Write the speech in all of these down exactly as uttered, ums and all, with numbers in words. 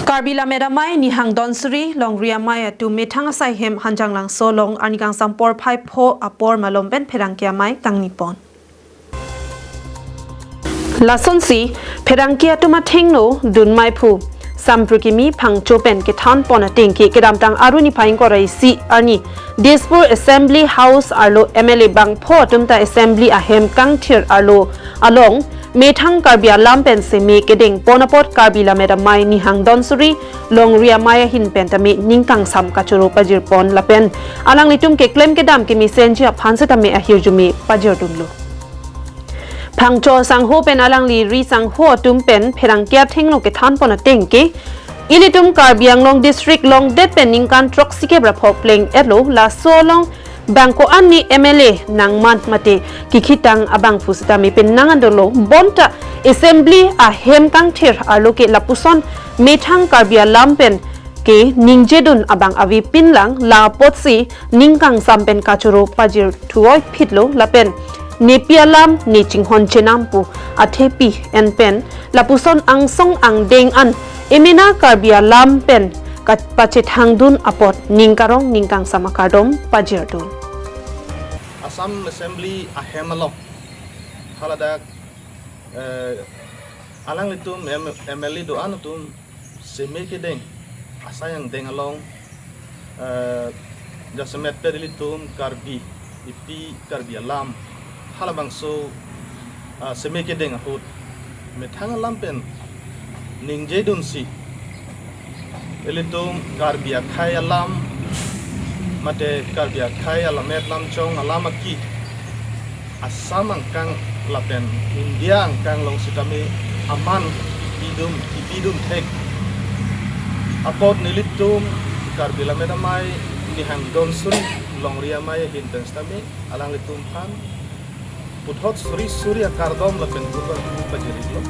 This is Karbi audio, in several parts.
Karbi Lammet Amei Nihang Donsuri, Longri Amei atum methang asai hem Hanjanglangso along arni kangsam porphai pho apor malom pen pherangke amei kangni pon. Lasonsi pherangke atum athengno dunmai phu Samprikimi Phangcho pen kethan pon ateng ke kedamtang Aru niphai ingkoi ra isi arni Dispur Assembly House arlo M L A bangpho atum ta Assembly ahem kangthir arlo along methang Karbi alam pen seme kedeng pon apot Karbi Lammet Amei Nihang Donsuri, Longri Amei ahin pen tame ning kangsam kachoro pajir pon lapen alanglitum keklem kedam kemesenji aphan setame ahirjume pajir dunlo. Phangcho sangho pen alangli ri sangho atum pen pherangke athengno kethan pon ateng ke, ilitum Karbi Anglong District longdet pen ningkan throksi kep ra pho pleng etlo, laso along bang ko-an ni M L A nangman mate kikhitang abang phu setame pen nang an dolo, bonta Assembly ahem kangthir arlo ke lapuson methang Karbi alam pen ke ningjedun abang avepinlang, la apotsi ning kangsam pen kachoro pajir thuoi phitlo lapen nepi alam ne chinghon chenam pu athepi en pen lapuson angsong angdeng an emena Karbi alam pen ka-, pachethangdun apot ning karong ning kangsam akardom pajirdun. Assam Assembly ahem along haladak, eh, alanglitum M-, M L A do-an atum seme kedeng asai angdeng along, eh, jasemet pe ilitum Karbi, ipi Karbi alam halabangso, ah, seme kedeng ahut methang alam pen ningjedunsi ilitum Karbi akhei alam mate Karbi akhei alammet lamchong alam aki Assam angkang lapen India angkang along setame aman ipidun, ipidun thek apot nelitum Karbi Lammet Amei Nihang Donsuri, Longri Amei ahin pen setame alanglitum aphan puthot suri suri akardom lapen kurban pajirlo.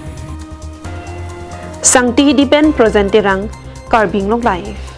Sangti Hidi pen Projen Terang, Karbi Anglong Live.